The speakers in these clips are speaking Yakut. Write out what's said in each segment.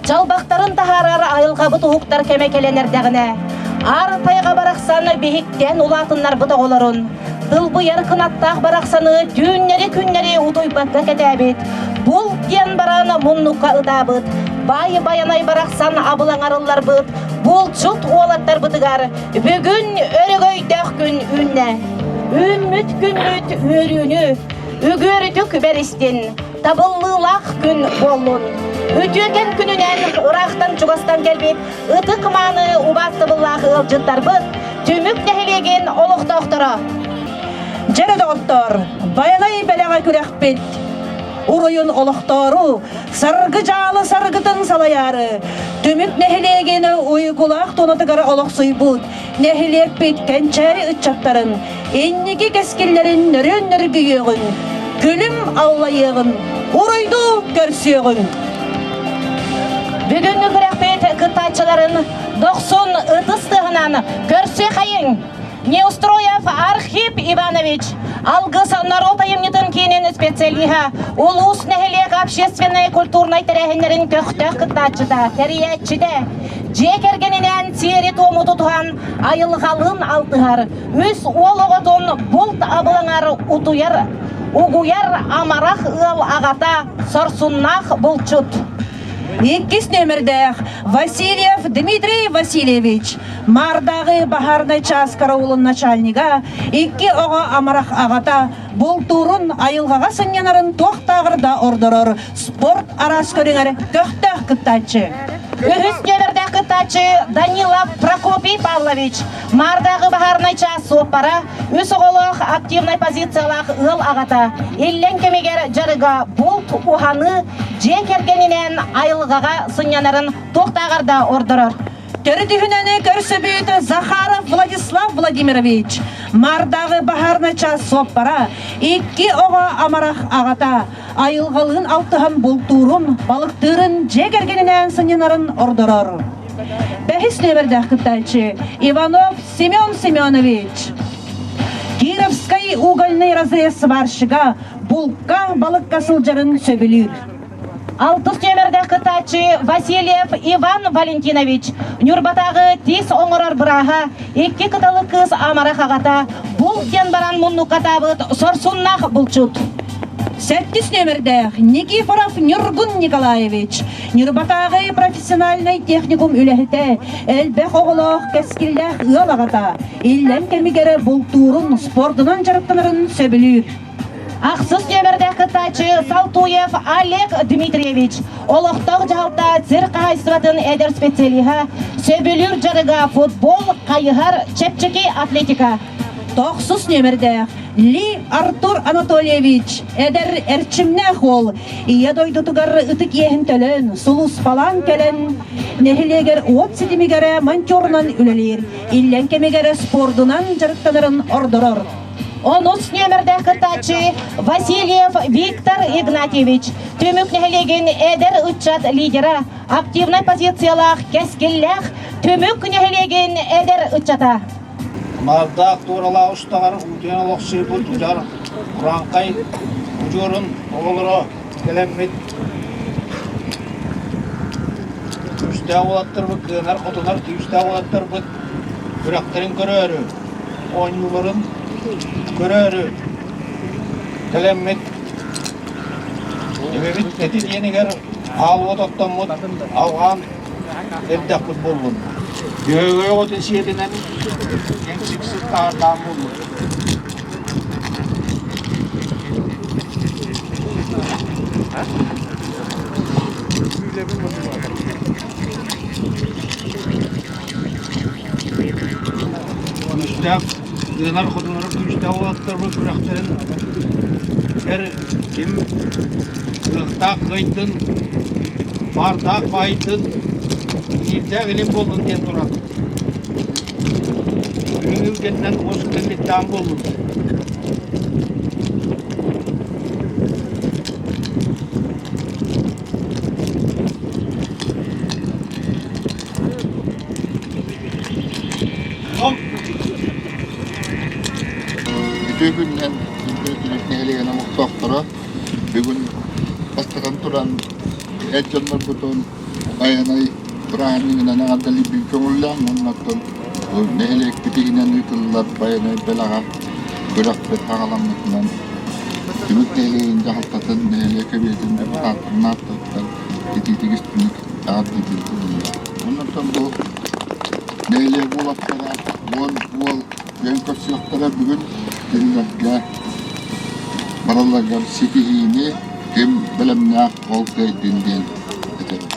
Чалбахтарын таһаарар айылҕабыт уһуктар кэмэ кэлэн эрдэҕинэ, аар тайҕа барахсан биһиктэн улаатыннарбыт оҕолорун, тылбыйар кынаттаах барахсаны түүннэри-күннэри утуйбакка кэтээбит, булт диэн баран муннукка ытаабыт, баай байанай барахсан абылаҥар ылларбыт булчут уолаттарбытыгар бүгүн өрөгөйдөөх күн үүннэ. Үүммүт күммүт үөрүүнү, үгүөрүтүк бэристин, табыллыылаах күн буоллун. Үтүөкэн күнүнэн ыраахтан-чугастан кэлбит ытык мааны убаастабыллаах ыалдьыттарбыт, Түмүк нэһилиэгин олохтоохторо. Дьэрэ доҕоттоор, Байанай бэлэҕэ күрэхпит уруйун олохтоору, саргы дьаалы саргытын салайаары, Түмүк нэһилиэгин уйгулаах туонатыгар олохсуйбут нэһилиэкпит кэнчээри ыччаттарын инники кэскиллэрин нөрүөн нөргүйүөҕүн, күлүм аллайыаҕын, уруйдуу көрсүөҕүн! Бүгүҥҥү күрэхпит кыттааччыларын дохсун ытыс тыаһынан көрсүөхайыҥ! Неустроев Архип Иванович, Алгыс норуот айымньытын киинин специалиһа, улуус нэһилиэк общественнай культурнай тэрээһиннэрин көхтөөх кыттааччыта, тэрийээччитэ, дьиэ кэргэнинээн сиэри-туому тутуһан айылҕалыын алтыһар, үс уол оҕотун булт абылаҥар утуйар, угуйар амарах ыал аҕата, сорсуннаах булчут. Иккис нүөмэрдээх Васильев Дмитрий Васильевич, Маардааҕы баһаарынай чаас караулун начальнига, икки оҕо амарах аҕата, бултуурун, айылҕаҕа сынньанарын туохтааҕар да ордорор спорт араас көрүҥэр көхтөөх кыттааччы. Үһүс нүөмэрдээх кыттааччы Данилов Прокопий Павлович, Маардааҕы баһаарынай чаас суоппара, үс оҕолоох активнай позициялаах ыал аҕата, иллэҥ кэмигэр дьарыга булт, уһаныы, дьиэ кэргэнинээн айылҕаҕа сынньанарын туохтааҕар да ордорор. Төрүтүһүнэни көрсөбүт Захаров Владислав Владимирович, Мардааҕы баһаарынай чаас суоппара, икки оҕо амарах аҕата, айылҕалыын алтыһан бултуурун, балыктыырын, дьиэ кэргэнинээн сынньанарын ордорор. Бэһис нүөмэрдээх кыттааччы Иванов Семен Семенович. Кировскай угольный разрез сварщига булка балыкка сылдьарын сөбүлүүр. Алтыс нүөмэрдээх кыттааччы Васильев Иван Валентинович, Ньурбатааҕы тиис оҥорор бырааһа, икки кыталык кыыс амарах аҕата, булт диэн баран муннукка сорсуннаах булчут. Сэттис нүөмэрдээх Никифоров Ньургун Николаевич, Ньурбатааҕы профессиональнай техникум үлэһитэ, элбэх оҕолоох кэскиллээх ыал аҕата, иллэҥ кэмигэр бултуурун, спордунан дьарыктанарын сөбүлүүр. Ахсыс нүөмэрдээх кыттааччы Салтуев Олег Дмитриевич, олохтоох дьаһалта сир хаһаайыстыбатын эдэр специалиһа, сөбүлүүр дьарыга футбол, хайыһар, чэпчэки атлетика. Тохсус нүөмэрдээх Ли Артур Анатольевич, эдэр эрчимнээх уол, ийэ дойдутугар ытык иэһин төлөөн, сулууспалаан кэлэн, нэһилиэгэр уот ситимигэр монтерунан үлэлиир, иллэҥ кэмигэр спордунан дьарыктанарын ордорор. Онус нүөмэрдээх кыттааччы Васильев Виктор Игнатьевич, Түмүк нэһилиэгин эдэр ыччат лидера, активнай позициялаах кэскиллээх Түмүк нэһилиэгин эдэр ыччата. Маардаах туоралаах устаҕар уутуйан олохсуйбут удьар урааҥхай удьуорун оҕолоро кэлэммит күүстээх уолаттарбыт кыанар-хотунар күүстээх уолаттарбыт күрэхтэрин көрөөрү, оонньууларын көрөөрү кэлэммит эбэбит эти диэнигэр аал уот оттоммут алҕаан эрдэхпит буоллун. Дьөһөгөй оҕотун сиэтинэн кэҥсиксит таардаан буоллун. Күүстээх ыанар хотунар күүстээх уолаттарбыт күрэхтэрин эр ким кыахтаах кыайдын, баардаах баайдын, иирдээх илин буоллун диэн туран үрүҥ илгэннэн уос кэллиттээн буоллун. Үтүө күнүнэн Күндү нэһилиэгин олохтоохторо бүгүн бастатан туран эр дьоннорбутун Байанай бырааһынньыгынан эҕэрдэлиирбин көҥүллээн уонна оттон нэһилиэкпит иһинэн ыытыллар Байанай бэлэҕэ күрэхпит саҕаламмытынан Түмүк нэһилиэгин дьаһалтатын нэһилиэк эбиэтин депутаттарын ааттарыттан итиитик истиҥник эҕэрдэлиирбин көҥүллээн. Онон бу нэһилиэк уолаттара уон уол күөн көрсүөхтэрэ бүгүн кинилэргэ баралларыгар ситиһиини ким бэлэмнээх ол кыайдын диэн этэбин.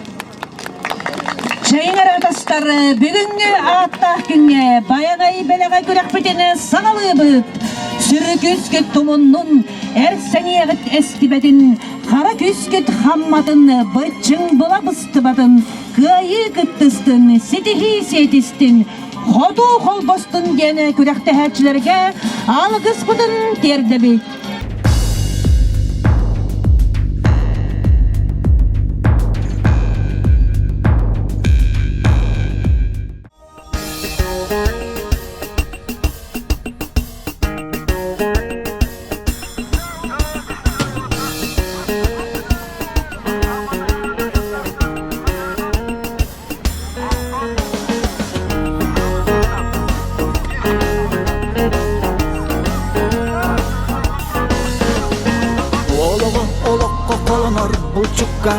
Чэйиҥ эрэ атастар, бүгүҥҥү ааттаах күҥҥэ Байанай бэлэҕэ күрэхпитин саҕалыыбыт. Сүрүкүскүт тумуннун, эр сэниэҕит эстибэтин, хара күскүт хамматын, быччыҥ була быстыбатын, кыайыы кыттыстын, ситиһии сиэтистин, хотуу холбостун диэн күрэхтэһээччилэргэ алгыспытын тиэрдэбит. Олоҕу олоххо холонор булчукка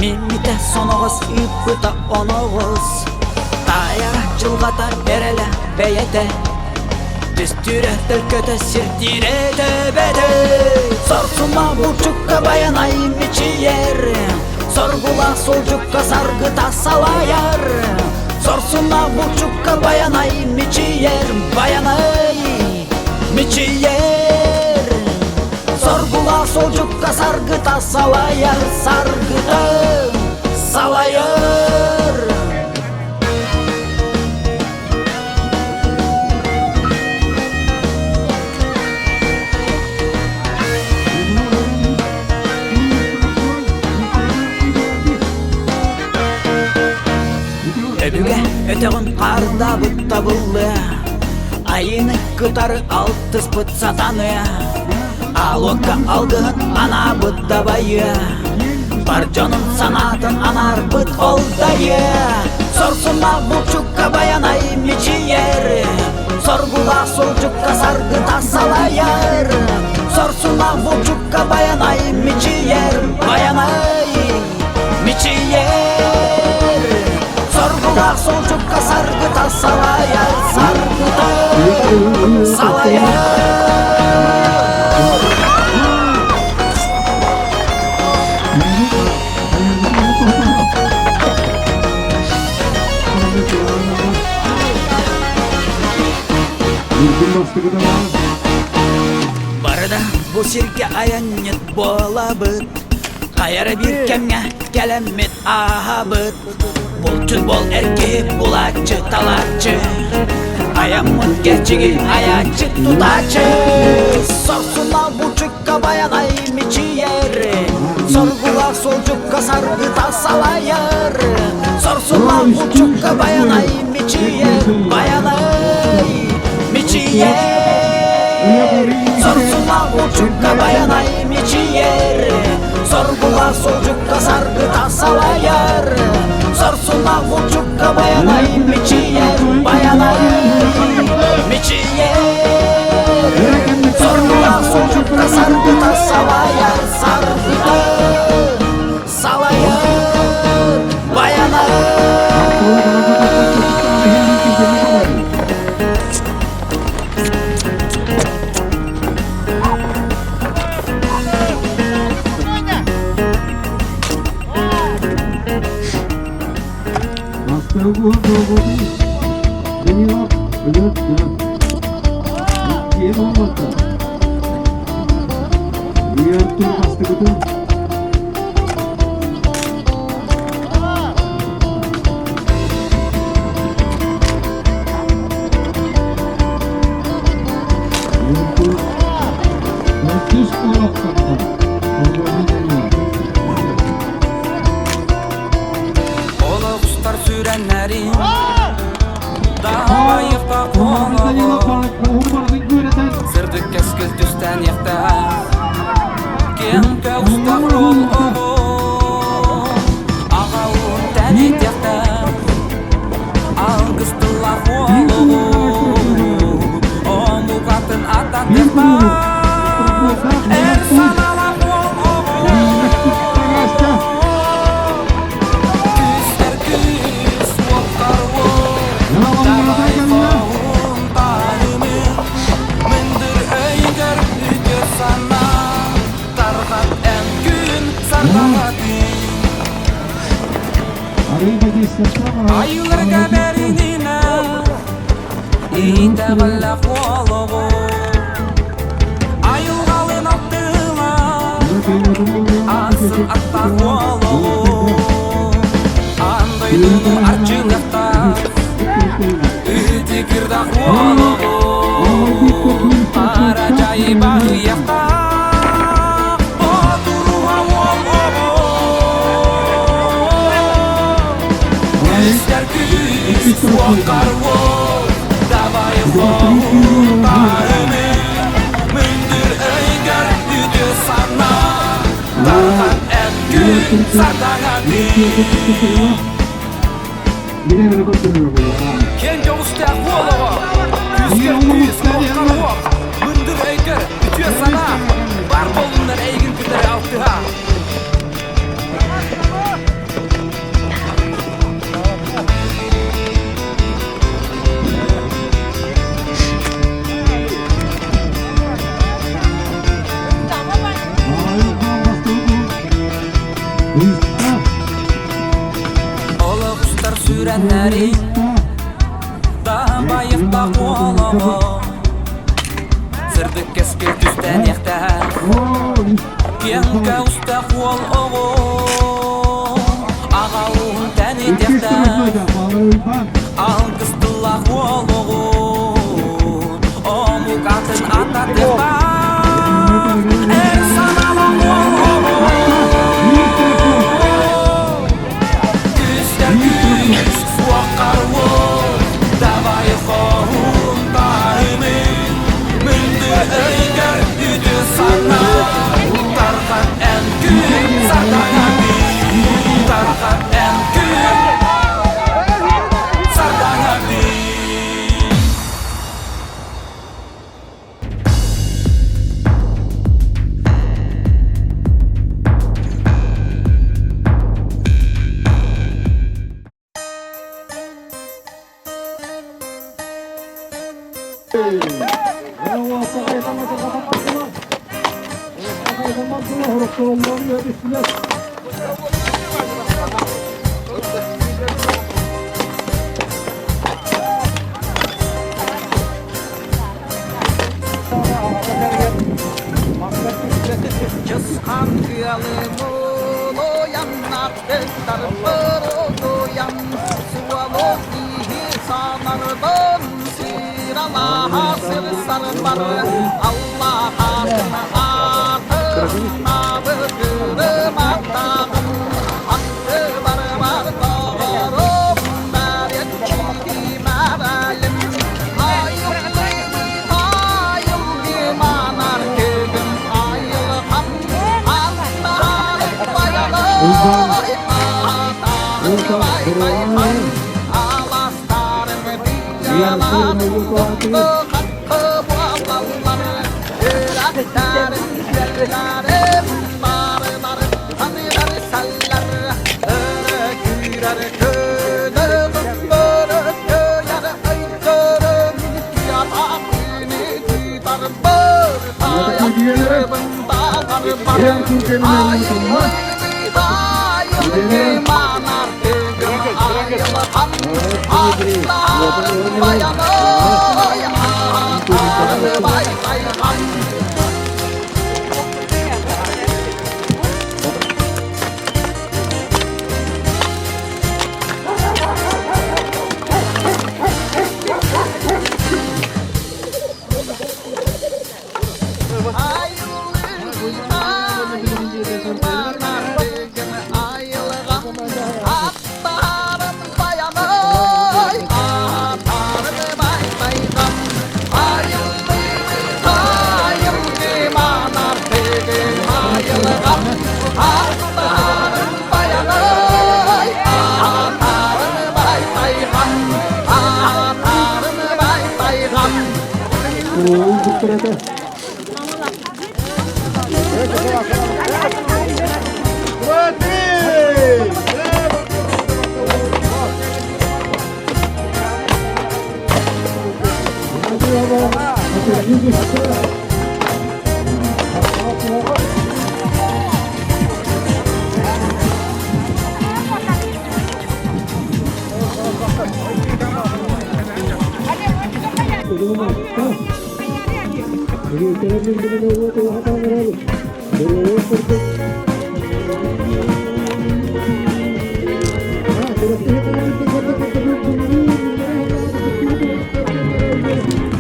Миммитэ соноҕос ыыппыта оноҕос Таайара дьылҕата эрэлэ бэйэтэ Түстүүрэ төлкөтө сирдиирэ төбөтө Сорсума булчукка байанай мичийэр Соргулаах суолдьукка саргыта салайар Сорсуна булчукка байанай мичийэр Байанай мичийэр Соргулаах суолдьукка саргыта салайар Саргыта салайар. Өбүгэ өтөҕүн хаардабыт табыллыа, Айыыны кытары алтыспыт сатаныа, Аалуокка алгыһын анаабыт дабайыа, Бар дьонун санаатын анаарбыт ол дайыа. Сорсуннаах булчукка байанай мичийэр, Соргулаах сулдьукка саргыта салайар. Сорсуннаах булчукка байанай мичийэр, Байанай мичийэр. Соргулаах сулдьукка саргыта салайар, Саргыта салайар. Барыда бу сиргэ айанньыт буолабыт, Хайара биир кэмҥэ кэлэммит ааһабыт. Булчут бол эргиһи булааччы талааччы, Айаммыт кэрчиги айааччы тутааччы. Сорсуна булчукка байанай мичийэр, Соргулаах суолдьукка саргыта салайар. Сорсуна булчукка байанай мичийэр, Байанай мичийэр. Сорсуна булчукка байанай мичийэр, Соргулаах суолдьукка саргыта салайар. Сорсуна булчукка байанай мичийэр, Байанай мичийэр. Соргулаах суолдьукка саргыта салайар, Саргыта салайар, Байанай. Данилов өлөрдө. Иккиэн буолбата. Үөртүн хастыгытын. Үөртүн төрдүс олохтохтор. Олоҕустар сүрэннэрин Даайықта қолығы Сырдык кэскил түстэниэхтээх Киэҥ көҕүстэх ол оҕо Аҕа уун тэнитиэхтээх Алгыс тыллаах уолугу Омук атын ататыахтаах Эр санаалаах уол оҕо Күүстэр күүс, уохтар уол, Давай хоһуун таһымын, Мындыр өйгөр үтүө санаа, Тарҕат эн күн сардаҥа күн. Айыларга бэрининэ, Итэҕэллээх уолоҕу, Айылҕалын аттыла, Аасын аттаах уолоҕу, Аан дойдуну арчылыахтаах, Ити кырдах уолоҕу, Хара дьайы баһыйахтаах, Ботуруга уол оҕо. Күүстэр күүс, уоххар уол, Давай хоһуун таһымы, Мындыр өйгөр үтүө санаа, Тархан эн күн сардаҥа күн. Киэҥ көҕүстээх уол оҕо, күүскэр күүс, уоххар уох, мындыр өйгөр үтүө санаа, бар буоллуннар эйигин кытары алтыһа. Олох устар сүрэннэри Даһан уолоҕо Сырдык кэскил түстэниэхтээх Киэҥ көҕүстээх уол оҕо Аҕа ууһун тэнитиэхтээх Алгыс тыллаах уол оҕо Омук атын ататыахтаах Эр санаалаах уол оҕо Күүстэр күүс, суоххар уол, Давай хоһуун таһымын, Мындыр өйгөр үтүө санаа, Тарҕат эн күн сардаҥа күн, Тарҕат эн күн сардаҥа күн. Чысхан тыалы мулуйан, аттыктар бурутуйан, суолу иһи санарбын, сиралаһа сырсарбар, Аллаһатын атын абытырым аттағым, атты барбар доҕорум, бәрекчиди мәрәлім, айыллы айылгы манар көгім айылған, аттарым баялай, атарым бай-бай аластарым биялар, қатқы буалалар, үрәктәрім, күәләрім, барылар, танылар сәлләр, өрі күйрәр көнігім, бөрі көйәр өйдөрім, ятақ үні тутар бір таяқ тағар бар, айылғы манар көгім айылған. Аттарын баянай, аттарын байтайган.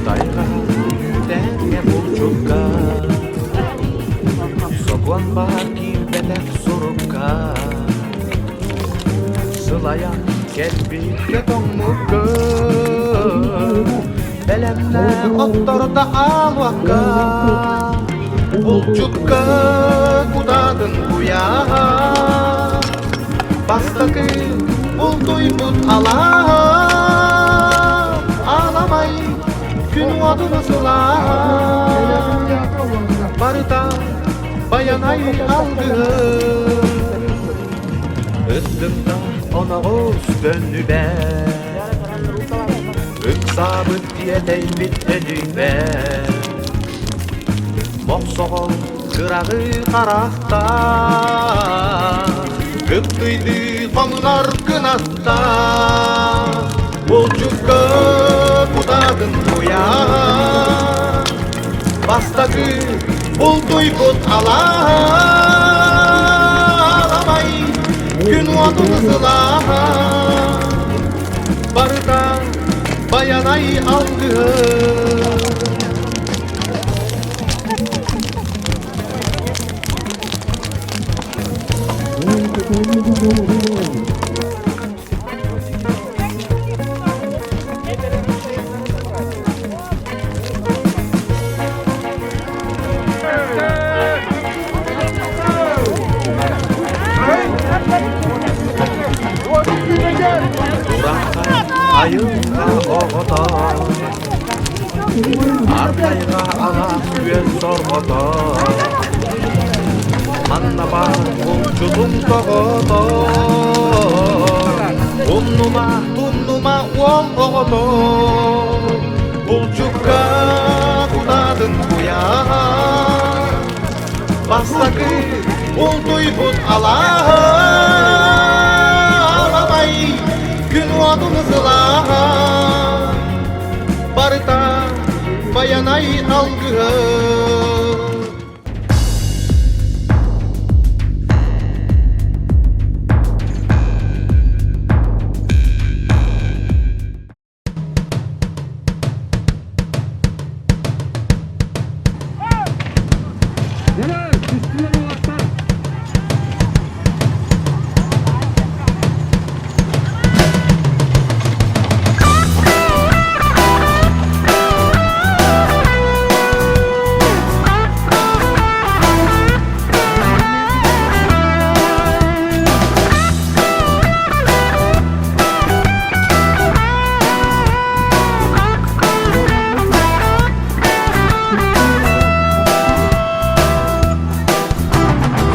Тайҕа үүтэҥҥэ булчукка Сокуон баар киирбэтэх сурукка Сылайан кэлбиккэ тоҥмукка Бэлэмнээх отторута аалуакка Булчукка кутаатын куйааһа Бастакы бултуйбут алааһа Аламай күн уотун сылааһа Барыта Байанай алгыһы Ыттыктан оноҕос төннүбэт Ыксаабыт тиэтэйбит төнүйбэт Мохсоҕол кыраҕы харахтаах Кыптыйдыы хоҥнор кынаттаах Булчукка кутаатын куйаах Бастакы бултуйбут алаамай күн уотун сылааһа барыта байанай алгыһы. Айылҕа оҕото Артайга алаас күөл сорҕото Манна баар булчутум тоҕото Умнума, тумнума уол оҕото Булчукка кутаатын куйааһа Бастакы бултуйбут алааһа Аламай күн уотун сылааһа Барыта Байанай алгыһа.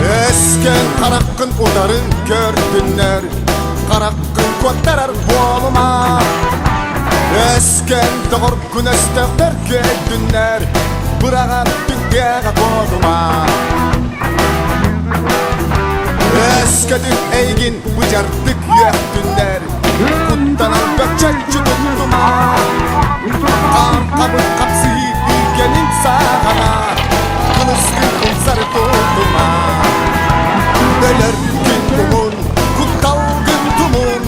Өскөн хараххын утары көрдүннэр, хараххын куоттарар буолума. Өскөн доҕоргун өстөөхтөр көйдүннэр, быраҕан түҥкэҕэ буолума. Өскөтүн эйигин быдьардык үөхтүннэр, Куттанан бөкчөччү туттума Хаан хабыр хапсыһыы күүгэнин саҕана Кылыскын умсары тутума Өлөр күн умун, кутталгын тумун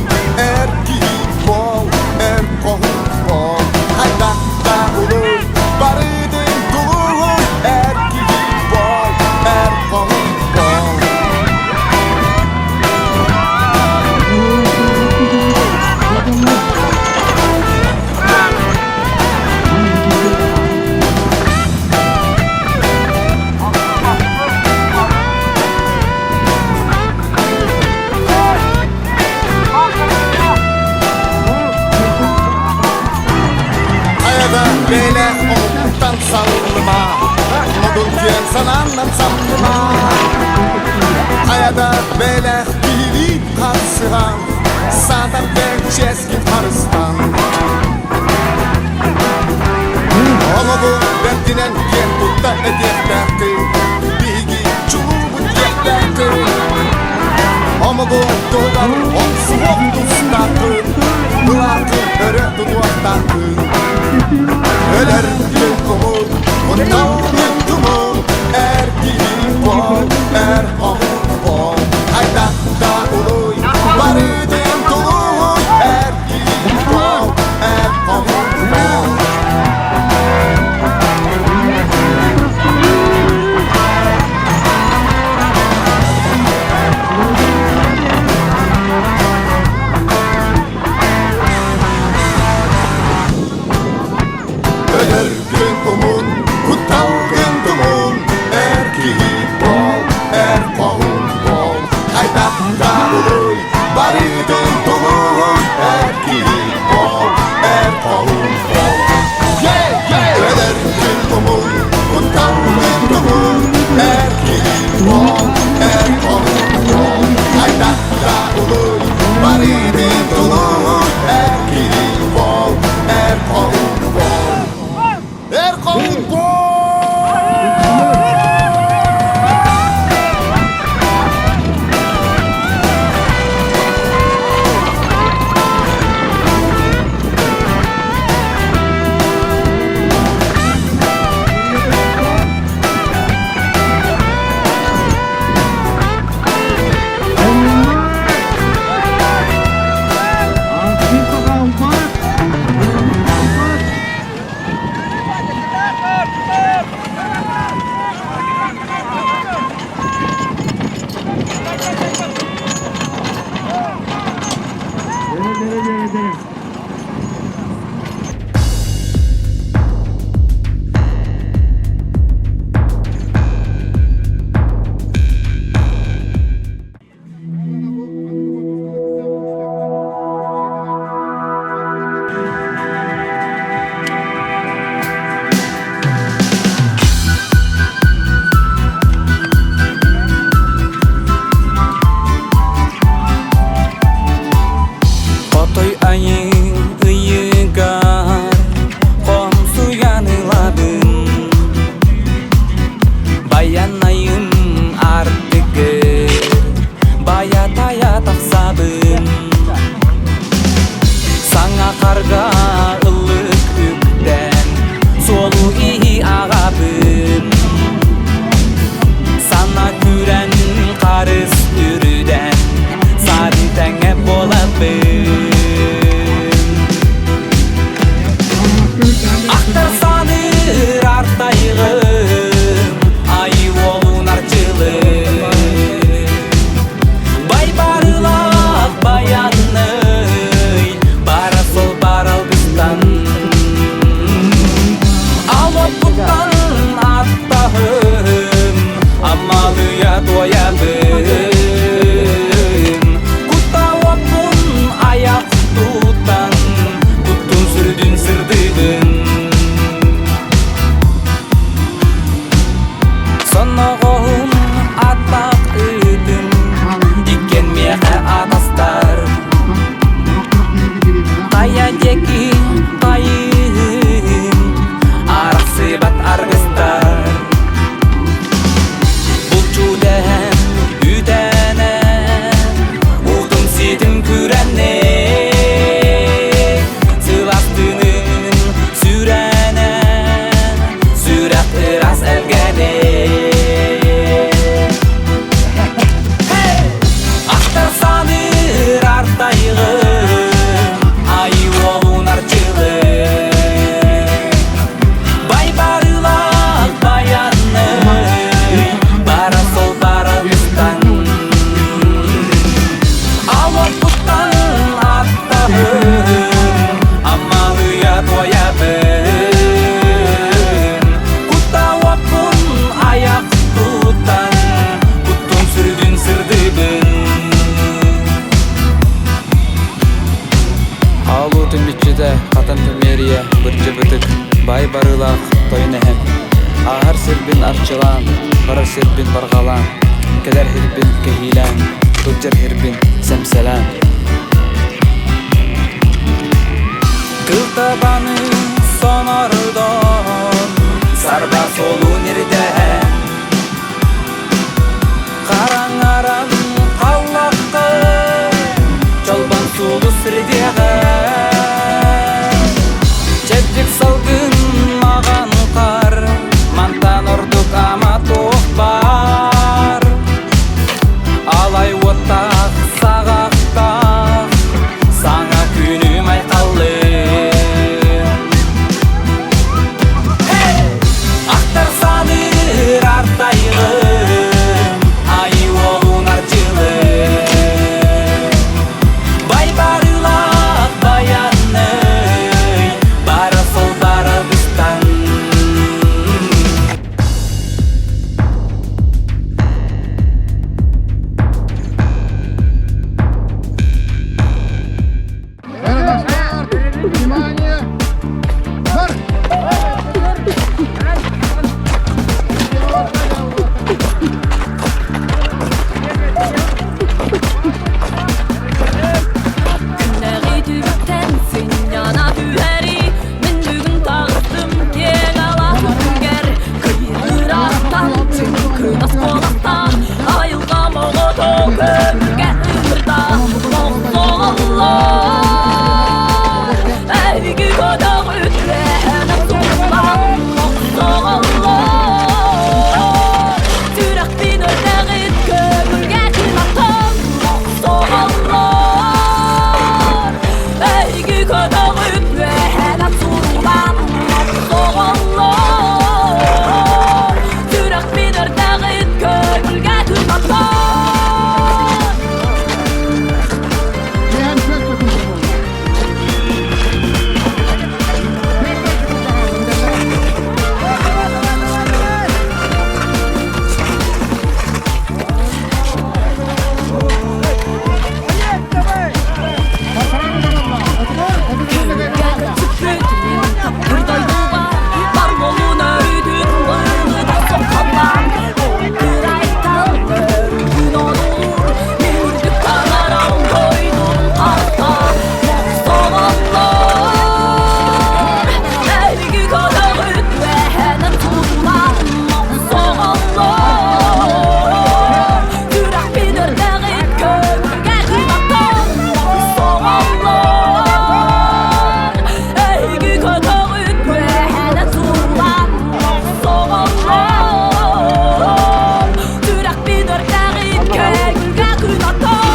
Эр киһи буол, эр хоһун буол Хайдах да улуй, барытын тулуй Эр киһи буол, эр хоһун буол Хайада бэлэх омуктан саллыма, Модун киэн санааннан самныма. Хайада бэлэх киһилии харсыһан, Саатар бэрчэскин харыстан. Омугу бэрдинэн киэн тутта этиэхтээххин, Биһиги чулуубут диэхтээххин. Омугу туһугар охсуһуох тустааххын, Былаахы өрө тутуохтааххын. Өлөр күн куттал күн тумул, Эр киһи буол, эр омук буол. Хайдах да улуй, барытын тулуй, Эр киһи буол, эр омук буол. Өлөр күн умун, куттал күн тумун, Эр киһи буол, эр хоһун буол. Хайдах да улуй, барытын тулуй, Эр киһи буол, эр хоһун буол. Өлөр күн умун, куттал күн тумун, Эр киһи буол, эр хоһун буол. Хайдах да улуй, барытын тулуй, Эр киһи буол, эр хоһун буол. Эр хоһун буол! Ааһар сирбин арчылаан, барар сирбин барҕалаан, кэлэр сирбин кэһиилээн, сылдьар сирбин сэмсэлээн. Кыл табаны сонордон, сарба суолун ирдэһэн, хараҥаран халлахха, чолбон сулус сирдиэҕэ. Чэбдик салгын маҕан хаар, мантан ордук ама туох баар? Алай уоттаах саҕахтаах, саҥа күнүм айхаллын. Ахтар саныыр артайгым, айыы уолун арчылын. Байбарылаах баянный, бара сол бара быстан. Внимание! Марш! Күннэҕи түбүктэн сынньана түһэри Мин бүгүн таҕыстым киэҥ алаас үрдүгэр Кыйыыраттан чыҥкынас куоластаах Айылҕам оҕото көмүлгэ ыҥырда Мохсоҕоллор Эһиги көтөх үтүөһэнэ суллан Мохсоҕоллор Сүрэхпин өртөҕүт көмүлгэ кынаттан Мохсоҕоллор Эһиги көтөҕүт үөһэнэ суллан Мохсоҕоллор Сүрэхпин өртөҕүт көмүлгэ кынаттан. Көмүлгэ көтүппүт мин таптыр дойдубар Бар буолун өрүтүн ылыта соххоллаан Кырайтан өрүтүн одуулуур Мин үрдүк таҥарам дойдум харыстаан Мохсоҕоллор Эһиги көтөҕүт үөһэнэн тутулаан Мохсоҕоллор Сүрэхпин өртөҕүт көмүлгэ кынаттаан Мохсоҕоллор Эһиги көтөҕүт үөһэнэн тутулаан Мохсоҕоллор Сүрэхпин өртөҕүт көмүлгэ кынаттаан.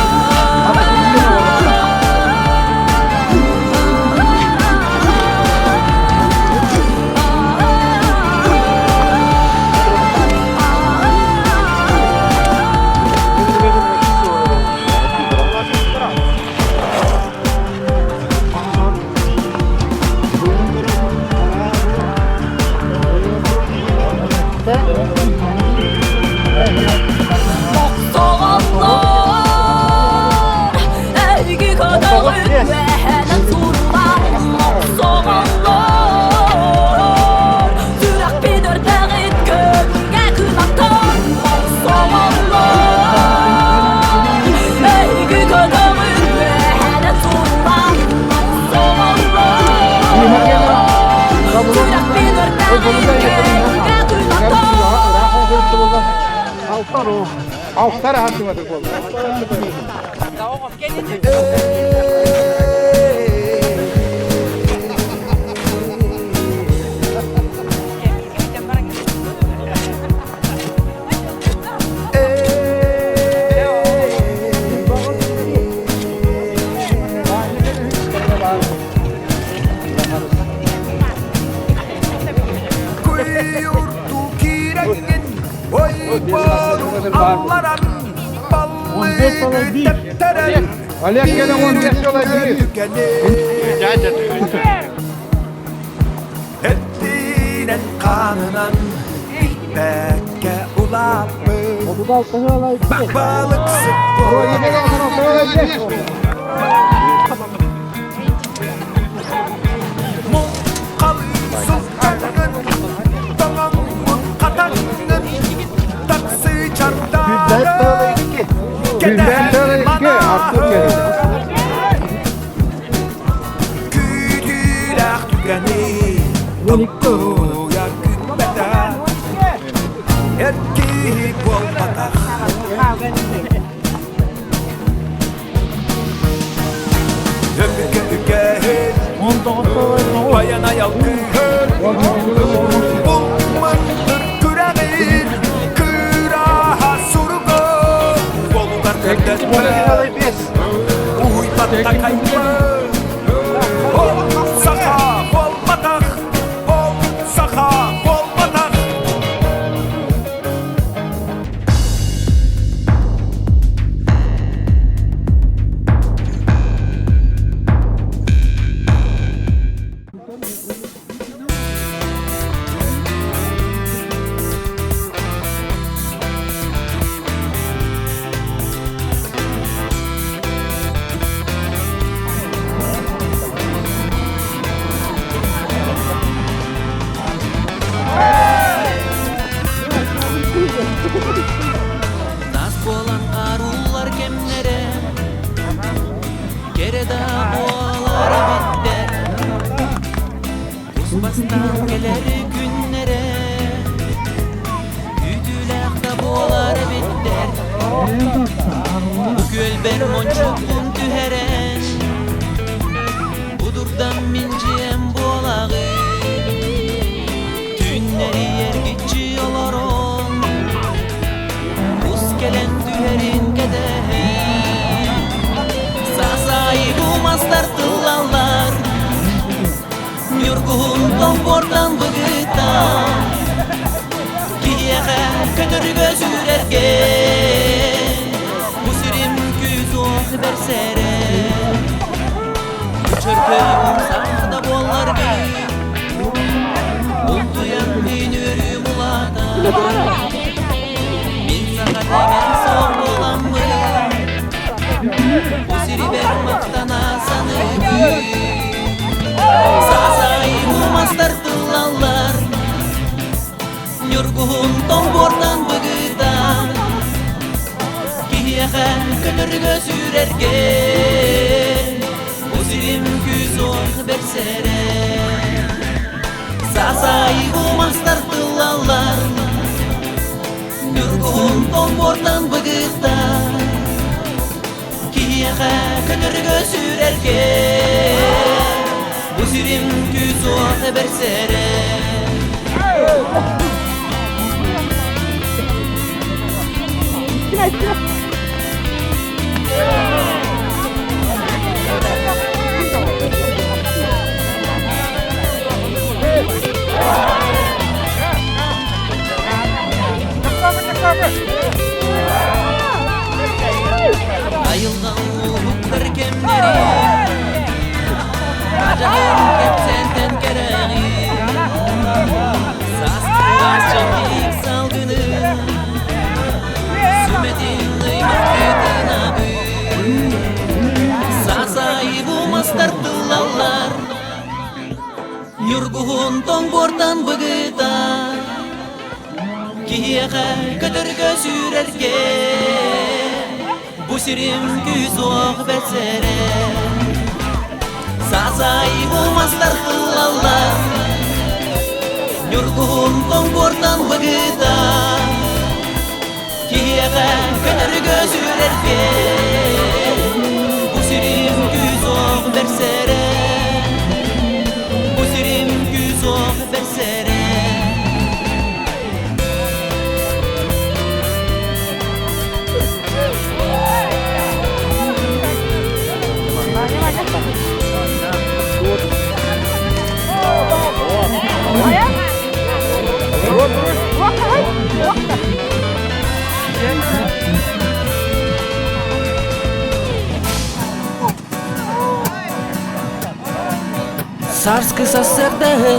Мохсоҕоллор Эһиги көтөҕүт үөһэнэн сурулаан Мохсоҕоллор Сүрэхпин өртөҕүт көҥүлгэ кынаттаан Мохсоҕоллор Эһиги көтөҕүт үөһэнэн сурулаан Мохсоҕоллор Сүрэхпин өртөҕүт көҥүлгэ кынаттаан. Куйурту киирэгин ойбону алларан баллыгы тэптэрэн Олег кэлэн 15 жыл биир. Эттинэн хаанынан билбэккэ улааппыт балыксыт Муҥхалыы сылдьаҥҥын тоҥоҥҥун. Кэтэһэр манаһын Күүтүүлээх түгэни Толкуйа күүппэтэх Эр киһи буолбатах Өбүгэ үгэһин Байанай алгыһын Булматтыр күрэҕин Кыраһа суругун Болугар көрдөспөт Уһуйбат такайбыт Ол саха буолбатах Ол саха буолбатах. Тас буолан хааруллар кэмнэрэ Кэрэ да буолар эбиттэр Тус бастаан кэлэр күннэрэ Күүтүүлээх да буолар эбиттэр Бу күөлбэр мончукпун түһэрэн Будурдан мин дьиэм буолаҕын Түүннэри эргиччи олорон Кус кэлэн түһэрин кэтэһэн Сасайы мастар тыллаллар Ньургуһун тоҥбортан быгытан Киһиэхэ көтөргө сүүрэргэ Бу сирим күүс-уох бэрсэрэ Чөркөй умсах да буолларгын Бултуйан мин үөрүүм улаатар Мин саха тэҥэн суох буоламмын Бу сирибэр махтана саныыбын Саасай мастар тыллаллар Ньургуһун тоҥбуортан быгытан Киһиэхэ көтөргө сүүрэргэ Бу сирим күүс-уох бэрсэрэ Саасай мастар тыллаллар Ньургуһун тоҥбуортан быгытан Киһиэхэ көтөргө сүүрэргэ Бу сирим күүс-уох бэрсэрэ Айылҕа уһуктар кэмнэри Ажаһын кэпсэнтэн кэрэҕи Сааскылаас чэбдик салгыны Сүмэтин ыймахтытынабы Саасайы бумастар тыллаллар Ньургуһун тоҥбуортан быгыта Киһиэхэ көтөргө сүүрэргэ Бу сирим күүс-уох бэрсэрэ Саасай мастар тыллаллар Ньургуһун тоҥбуортан быгыта Киһиэхэ көтөргө сүүрэргэ Бу сирим күүс-уох бэрсэрэ Бу сирим күүс-уох бэрсэрэ Сарскы сарсыардаһы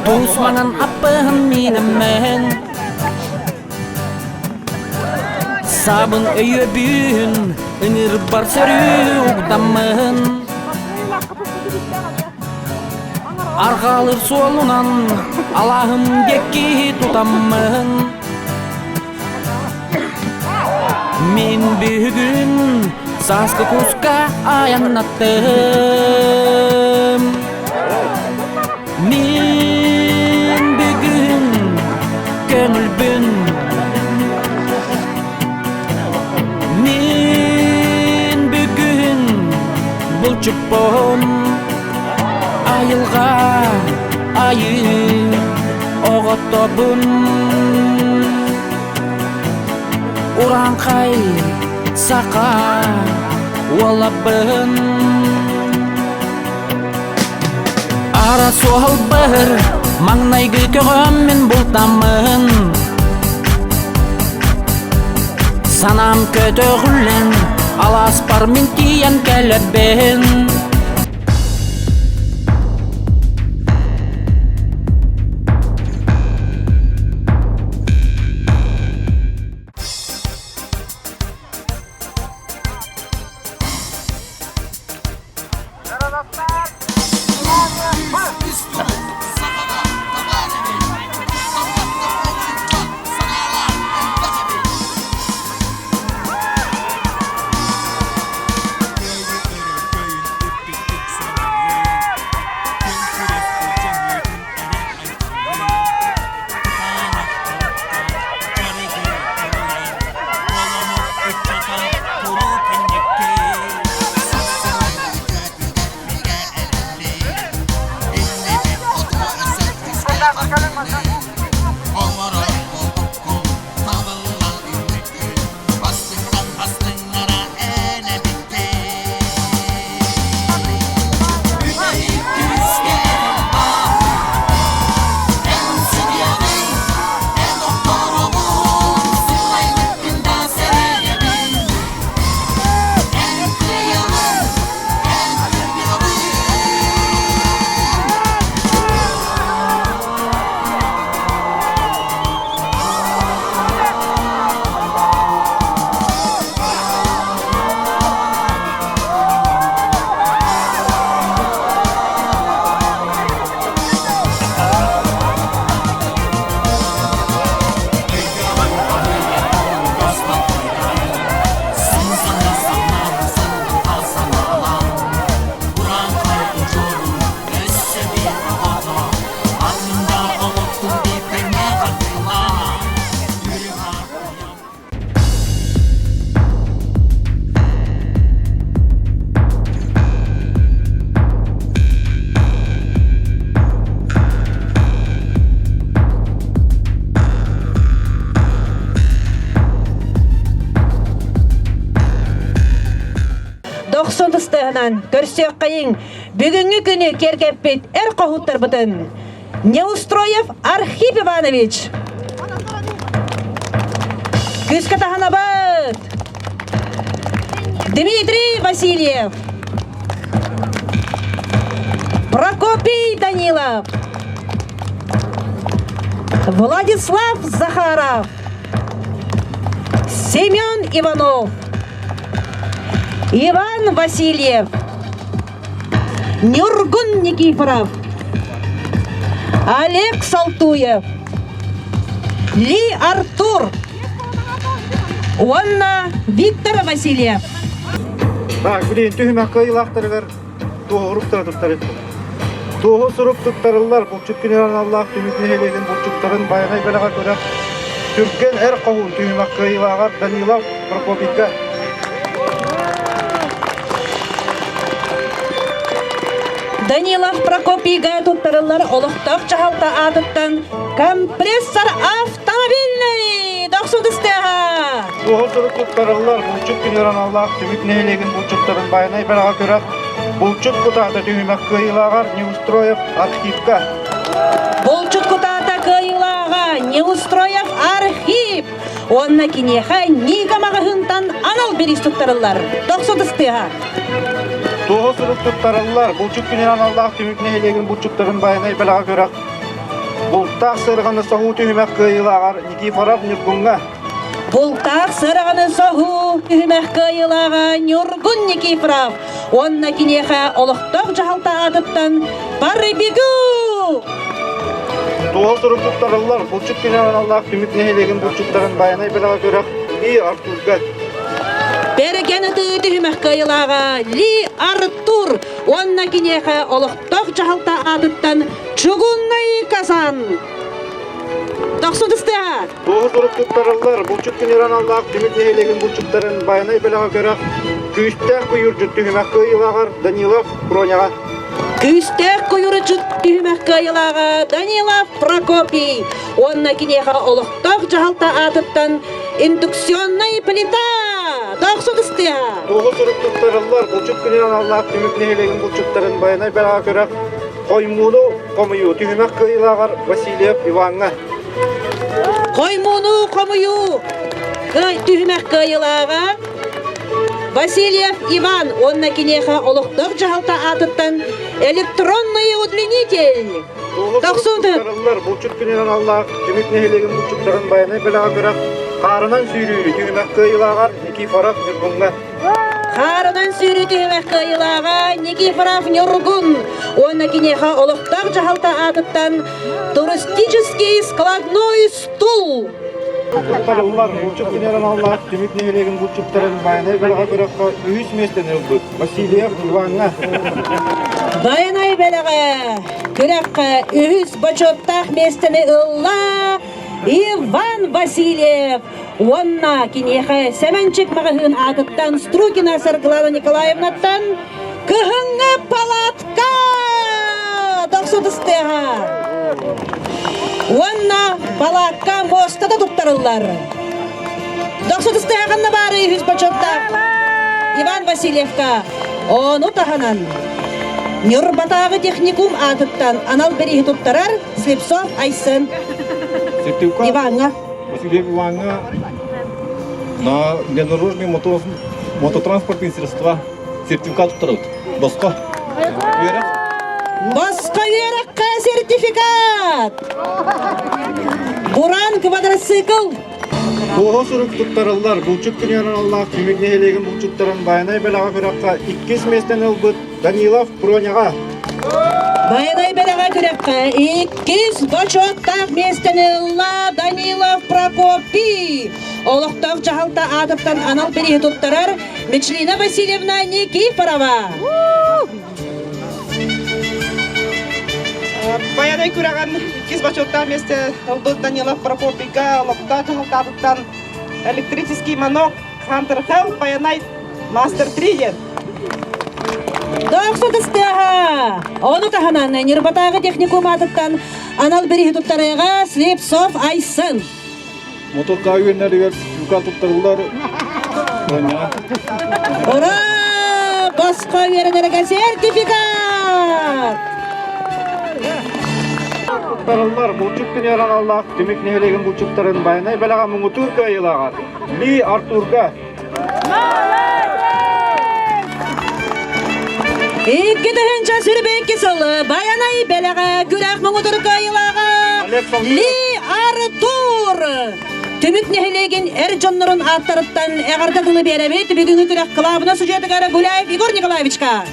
туус маҥан аппыһын миинэммэһин Саабын өйөбүн ыҥырбар сөрүү угдаммын Арҕаалыр суолунан алааһым диэки тутаммын. Мин бүгүн сааскы куска айаннаттым. Мин бүгүн көңүлбүн Мин бүгүн булчуппун айылға айы оҕотобун Урааҥхай саха уолабын Ара суолбар маҥнайгы көҕөммүн бултаммын Санаам көтөҕүллэн алааспар мин тиийэн кэлэбин Дохсун тыстыһынан көрсүөххэйиҥ бүгүҥҥү күнү киэргэппит эр хоһууттарбытын Неустроев Архип Иванович. Күүскэ таһынабыт! Дмитрий Васильев. Прокопий Данилов. Владислав Захаров. Семен Иванов. Иван Васильев. Нюргун Никифоров, Олег Салтуев, Ли Артур уонна Виктор Васильев. Так, билигин түһүмэх кыайыылаахтарыгар туоһу суруктары туттарыт. Туоһу сурук туттарыллар булчут күнүгэр аналлаах түмүк нэһилиэгин булчуттарын байанай бэлэҕэ көрө Түргэн эр хоһуун түһүмэх кыайыылааҕар Данилов Прокопийга. Данилов Прокопийга туттарыллар олохтоох дьаһалта аатыттан компрессор автомобильный дохсун ыстыаха! Туоһу сурук туттарыллар булчут күнүгэр аналлаах түмүк нэһилиэгин булчуттарын байанай бэлэҕэ көрө Булчут кутаата түһүмэх кыайыылааҕар Неустроев Архипка. Булчут кутаата кыайыылааҕа Неустроев Архип Уонна киниэхэ Ника маҕаһыынтан анал бириис туттарыллар. Тохсут ыстыаһа. Туоһу сурук туттарыллар. Булчут күнүн аналлаах түмүк нэһилиэгин булчуттарын байанай бэлэҕэ көрөх. Бултаах сырҕаны соһуу түһүмэх кыайыылааҕар Никифоров Ньургуҥҥа. Бултаах сырҕаны соһуу түһүмэх кыайыылааҕа Ньургун Никифоров уонна киниэхэ олохтоох дьаһалта аатыттан Барыбигу! Туоһу сурук туттарыллар. Булчут күнүн аналлаах түмүк нэһилиэгин булчуттарын байанай бэлэҕэ көрөх И. Артурга. Бэргэн ытыы түһүмэх кыайылааҕа Ли Артур уонна киниэхэ олохтоох дьаһалта аатыттан Чугунный Казан. Дохсун тыстыа! Туоһу сурук туттарыллар, булчут күнүгэр аналлаах түмүк нэһилиэгин булчуттарын Байанай бэлэҕэ көрөх күүстээх куйуурдьут түһүмэх кыайыылааҕар Данилов Проняҕа. Күүстээх куйуурдьут түһүмэх кыайыылааҕа Данилов Прокопий уонна киниэхэ олохтоох дьаһалта аатыттан индукционнай плита Дохсун тыстыа! Туоһу сурук туттарыллар, булчут күнүгэр аналлаах түмүк нэһилиэгин булчуттарын Байанай бэлэҕэ көрөх хоймууну хомуйуу түһүмэх кыайыылааҕар Васильев Иваҥҥа. Хоймууну хомуйуу түһүмэх кыайыылааҕа Васильев Иван уонна киниэхэ олохтоох дьаһалта аатыттан электронный удлинитель. Тохсун Булчут күнүн аналлаах Түмүк нэһилиэгин булчуттарын байанай бэлэҕэ көрөх хаарынан сүүрүү түһүмэх кыайыылааҕар Никифоров Ньургуҥҥа. Хаарынан сүүрүү түһүмэх кыайыылааҕа Никифоров Ньургун уонна киниэхэ олохтоох дьаһалта аатыттан туристический складной стул. Туттарыллар булчут күнүгэр аналлаах Түмүк нэһилиэгин булчуттарын Байанай бэлэҕэ көрөххө үһүс миэстэни ылбыт Васильев Иваҥҥа. Байанай бэлэҕэ күрэххэ үһүс бочуоттаах миэстэни ылла Иван Васильев уонна киниэхэ Сэмэнчик маҕаһыын аатыттан Струкина Саргылана Николаевнаттан кыһыҥҥы палатка дохсутустыаҕа уонна палатка муостата туттарыллар. Дохсутустыаҕа ханна баарый үһүс бочуоттаах Иван Васильевка ону таһынан Ньурбатааҕы техникум аатыттан анал бирииһи туттарар Слепцов Айсен Иваҥҥа. Васильев Иваҥҥа на внедорожные мототранспортные средства сертификат туттарабыт. Босхо. Үөрэх. Босхо үөрэххэ сертификат! Буран квадроцикл. Туоһу сурук туттарыллар. Булчут күнүгэр аналлаах Түмүк нэһилиэгин булчуттарын Байанай бэлэҕэ күрэххэ иккис миэстэни ылбыт Данилов Проняҕа. Байанай бэлэҕэ күрэххэ иккис бочуоттаах миэстэни ылла Данилов Прокопий. Олохтоох дьаһалта аатыттан анал бирииһи туттарар Мичлина Васильевна Никифорова. Байанай күрэҕин иккис бочуоттаах миэстэ ылбыт Данилов Прокопийга олохтоох дьаһалтаатыттан электрический манок Хантер Хелл Байанай Мастер 3 диэн. Дохсу тыстыаха! Ону таһынан Ньурбатааҕы техникум аатыттан анал бирииһи туттарыаҕа Слепцов Айсен. Мотокка үөннэригэр юка туттарыллар. Ура! Босхо үөрэнэргэ сертификат! Туттарыллар булчут күнүгэр аналлаах Түмүк нэһилиэгин булчуттарын Байанай бэлэҕэ муҥутуур кыайыылааҕар Ли Артурга 2022 сылы Байанай бэлэҕэ күрэх муҥутуур кыайыылааҕа Ли Артур! Түмүк нэһилиэгин эр дьоннорун ааттарыттан эҕэрдэ тылы биэрэбит бүгүҥҥү күрэх кылаабына судьуйатыгар Гуляев Егор Николаевичка.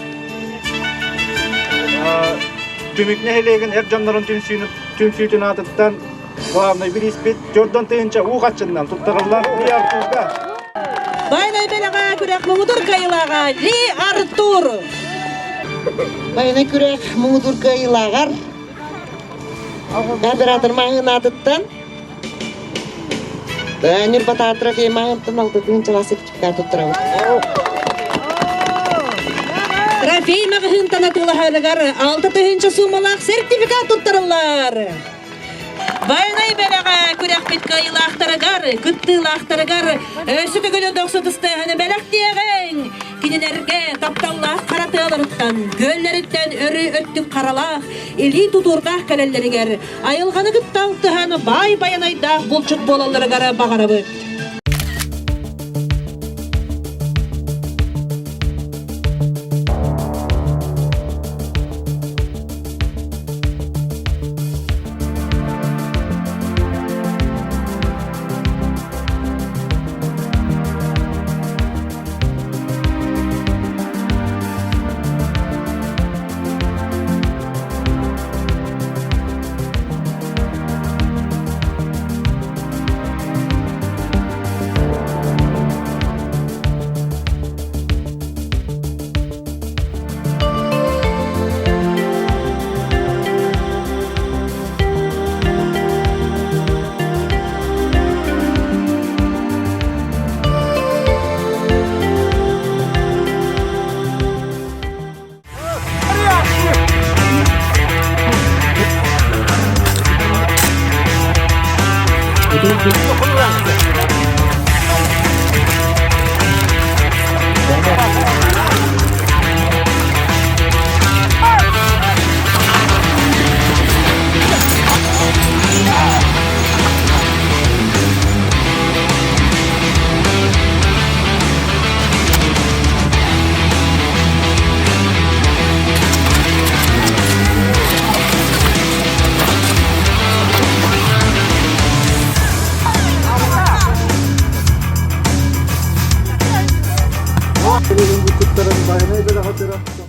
Түмүк нэһилиэгин эр дьоннорун түмсүүтүн аатыттан главный бирииспит Жордан тыһыынча уу хаччыннан туттарыллар Ли Артурга. Байанай бэлэҕэ күрэх муҥутуур кыайыылааҕа Ли Артур. Байанай күрэх муҥутуур кыайыылааҕар оператор маҕаһыын аатыттан Ньурбатааҕы трофей маҕаһыынтан алтатыын чылаас сертификат туттарабыт. Трофей маҕаһыынтан атыылаһарыгар 6 тыһыынча суумалаах сертификат туттарыллар. Байанай бэлэҕэ күрэхпит кыайыылаахтарыгар, кыттыылаахтарыгар өссө төгүл дохсутустааһыны бэлэхтиэҕиҥ! Кинилэргэ тапталлаах хара тыаларыттан, күөллэриттэн өрүү өттүк харалаах, илии тутуурдаах кэлэллэригэр, айылҕаны кытта алтыһан баай байанайдаах булчут буолалларыгар баҕарабыт. Билигин булчуттарын байанай бэлэҕэ